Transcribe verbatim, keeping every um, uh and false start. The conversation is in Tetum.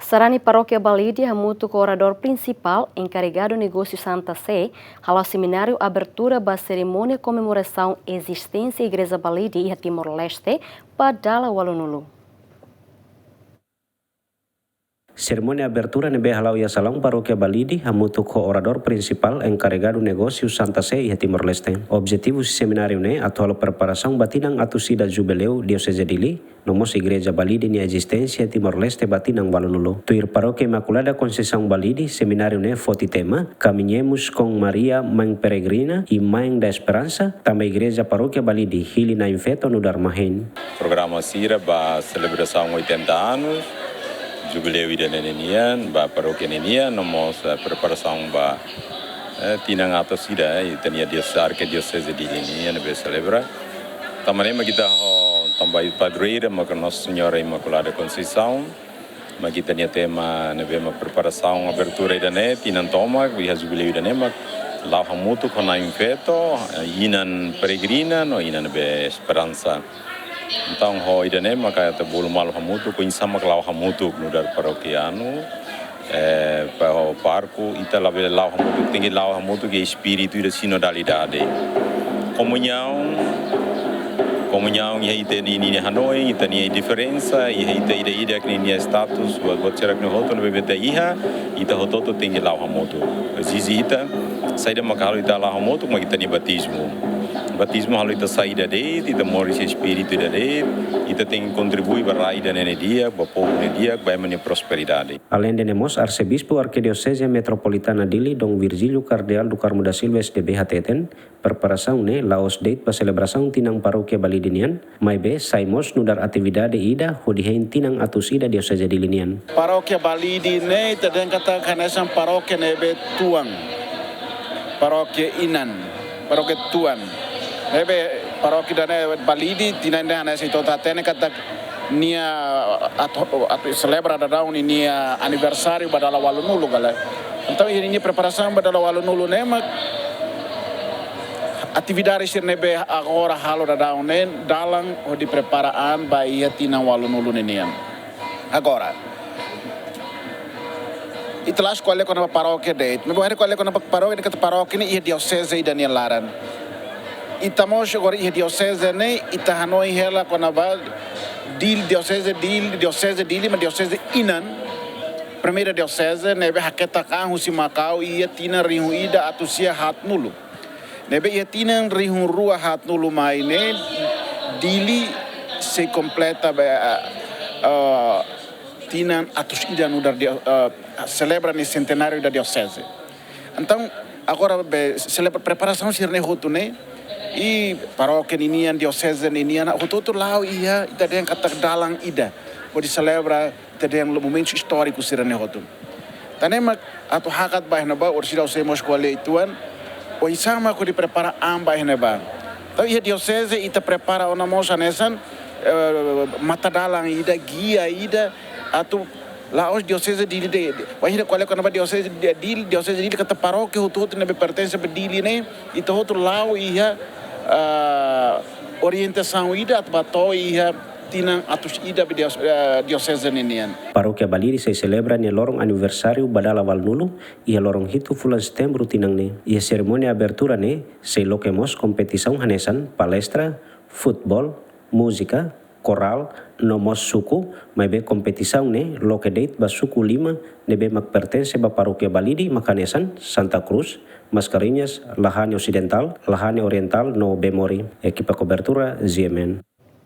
Sarani Parókia Balide hamutuk ho oradór prinsipál, enkaregadu negósiu Santa Sé, hala'o semináriu abertura ba serimónia komemorasaun ezisténsia Igreja Balide iha Timor-Leste, ba dala ualunulu. Serimónia abertura ne'ebé hala'o iha salaun Parókia Balide hamutuk ho oradór prinsipál, enkaregadu negósiu Santa Sé iha Timor-Leste. Objetivu husi semináriu ne'e atu halo preparasaun ba tinan atus ida jubileu Dioseze Dili, no mós Igreja Balide nia ezisténsia Timor-Leste ba tinan ualunulu. Tuir Parókia Imaculada Conceição Balide, semináriu ne'e foti tema Caminhemos com Maria, Mãe Peregrina e Mãe da Esperança, tanba Igreja Parókia Balide hili Na'in Feto nu'udar mahein. Programa sira ba selebrasaun oitenta anos, jubileu ida-ne'e ninian, ba parókia ninian, no mós, eh, preparasaun ba, eh, tinan atus ida, eh, ita-nia dios-, arkidioseze Dili nian ne'ebé selebra. Tanba ne'e mak ita ho, tanba padroeira mak Nossa Senhora Imaculada Conceição, mak ita-nia tema ne'ebé mak preparasaun abertura ida-ne'e, tinan tomak, iha jubileu ida-ne'e mak la'o hamutuk ho Na'in Feto, eh, inan peregrina, no inan ne'ebé esperansa. Entaun, ho ida-ne'e maka ita bolu malu hamutuk, oinsá mak la'o hamutuk nu'udar parókia anu, eh, ba ho pároku, ita labele la'o hamutuk, tenke la'o hamutuk iha espíritu ida sinodalidade. Komuñaun, komuñaun iha ita-nia, nia hanoin, ita-nia diferensa, iha ita ida-idak nia status, buat, buat sira ne'e hotu ne'ebé ita iha, ita hotu-hotu tenke la'o hamutuk. Ezije ita, saida mak halo ita la'o hamutuk, mak ita-nia batizmu. Batizmu halo ita sai ida de'it, ita moris iha espíritu ida de'it, ita tenke kontribui ba rai ida-ne'e nia di'ak, ba povu nia di'ak, ba ema nia prosperidade. Aleinde ne'e mós, Arsebispu Arkidioseze Metropolitana Dili, Dom Virgílio Cardeal do Carmo da Silva, S D B, hateten, preparasaun ne'e la'ós de'it ba selebrasaun tinan Parókia Balide nian, maibé sai mós nu'udar atividade ida hodi hein tinan atus ida Dioseze Dili nian. Parókia Balide ne'e ita dehan katak hanesan parókia ne'ebé tuan, parókia inan, parókia tuan. Ne'ebé parókia ida-ne'e Balide, tinan ida hanesan ita hatene katak nia atu, atu selebra daudaun ninia aniversáriu ba dala ualunulu ka lae. Entaun, iha ninia preparasaun ba dala ualunulu ne'e mak atividade sira ne'ebé agora halo daudaun ne'e dalan hodi prepara an ba iha tinan ualunulu ninian. Agora, ita la'ós ko'alia kona-ba parókia de'it. Maibé bainhira ko'alia kona-ba parókia ne'e, katak parókia ne'e iha dioseze ida-nia laran. Ita mós agora iha dioseze ne'e, ita hanoin hela kona-ba Dili, dioseze Dili, dioseze Dili, mak dioseze inan. Primeira dioseze ne'ebé haketak an husi Makau iha tinan rihun ida atus sia haatnulu. Ne'ebé iha tinan rihun rua haatnulu mai ne'e, Dili sei kompleta be, eh, eh, tinan atus ida nu'udar dio-, eh, selebra nia sentenáriu da dioseze. Entaun, agora be selebra preparasaun sira-ne'e hotu ne'e, i parókia ninian, dioseze ninian, hotu-hotu la'o iha, ita dehan katak dalan ida, hodi selebra, ita dehan momentu istóriku sira-ne'e hotu. Tan ne'e mak atu hakat ba iha ne'ebá, orsida José mós ko'alia uitoan, oinsá mak hodi prepara an ba iha ne'ebá. Entaun, iha dioseze ita prepara ona mós hanesan, eh, matadalan ida, gia ida, atu la'ós dioseze Dili de'it, de'it. Bainhira ko'alia kona-ba dioseze Dili, dioseze Dili katak parókia hotu-hotu ne'ebé pertense ba Dili ne'e, ita hotu la'o iha, ah, orientasaun ida atu bá to'o iha tinan atus ida be dios-, eh, dioseze ninian. Parókia Balide sei selebra nia loron aniversáriu ba dala ualunulu, iha loron hitu fulan Setembru tinan ne'e. Iha serimónia abertura ne'e, sei loke mós kompetisaun hanesan palestra, futeból, múzika, korál, no mós suku, maibé kompetisaun ne'e loke de'it ba suku lima ne'ebé mak pertense ba Parókia Balide mak hanesan Santa Cruz, Mascarenhas, Lahane Osidentál, Lahane Orientál no Bemori. Ekipa kobertura, G M N.